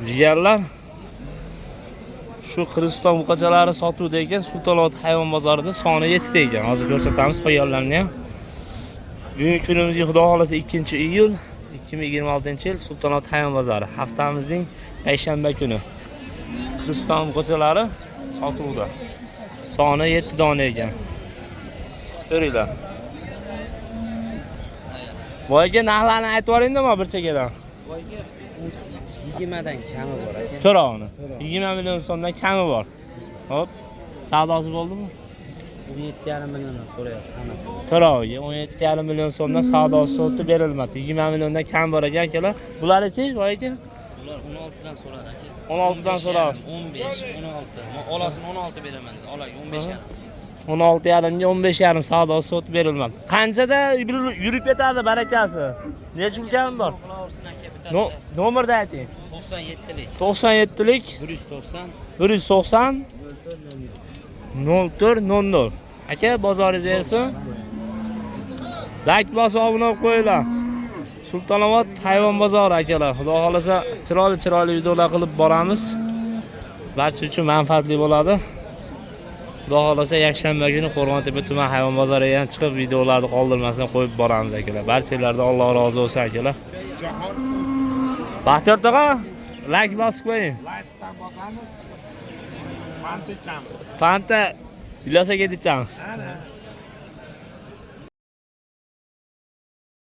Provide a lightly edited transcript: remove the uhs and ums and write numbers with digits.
Jigarlar shu Qirg'iziston buqachalari sotuvda ekan, Sultonobod hayvon bozorida soni 7 ta ekan. Hozir ko'rsatamiz qolganlarni ham. Bugungi kunimizga Xudo xolasa 2-iyul 2026-yil, Sultonobod hayvon bozori. Haftamizning payshanba kuni. Qirg'iziston buqachalari sotuvda. Soni 7 dona ekan. Ko'ringlar. Boyga narxlarni aytib yuboring nima bir chekkadan. 20 dan kami bor, aka. To'rovini. 20 million so'mdan kami bor. Hop. Savdosi bo'ldimi? 17,5 milliondan so'rayapti hammasi. To'roviga 17,5 million so'mdan savdosi sotib berilmadi. 20 milliondan kam bor ekan, akalar. Bularichi, boy aka? Ular 16 dan so'radi, aka. 16 dan so'radi. 15, 16. Olasini 16 beraman dedi. Olaga 15 yarim. 16,5 ga 15,5 savdosi sotib berilmadi. Qanchada yurib ketadi barakasi? Necha pul kami bor? Qilaversin, aka, bitta. No, nomerda ayting. 97lik. 97lik 190 190 04 00. Aka, bozoringiz bersin. Like bosib obuna bo'lib qo'yinglar. Sultonobod hayvon bozori, akalar. Xudo xolasa chiroyli chiroyli videolar qilib boramiz. Barcha uchun manfaatli bo'ladi. Xudo xolasa yakshanba kuni Qo'rg'ontepa tuman hayvon bozoriga ham chiqib videolarni qoldirmasdan qo'yib boramiz, akalar. Barchalardan Alloh rozi bo'lsin, akalar. Baxtiyor tog'a, like bosib qo'ying. Like'dan bosamiz. Fanta ichamiz. Fanta velosiped ichamiz. Ana.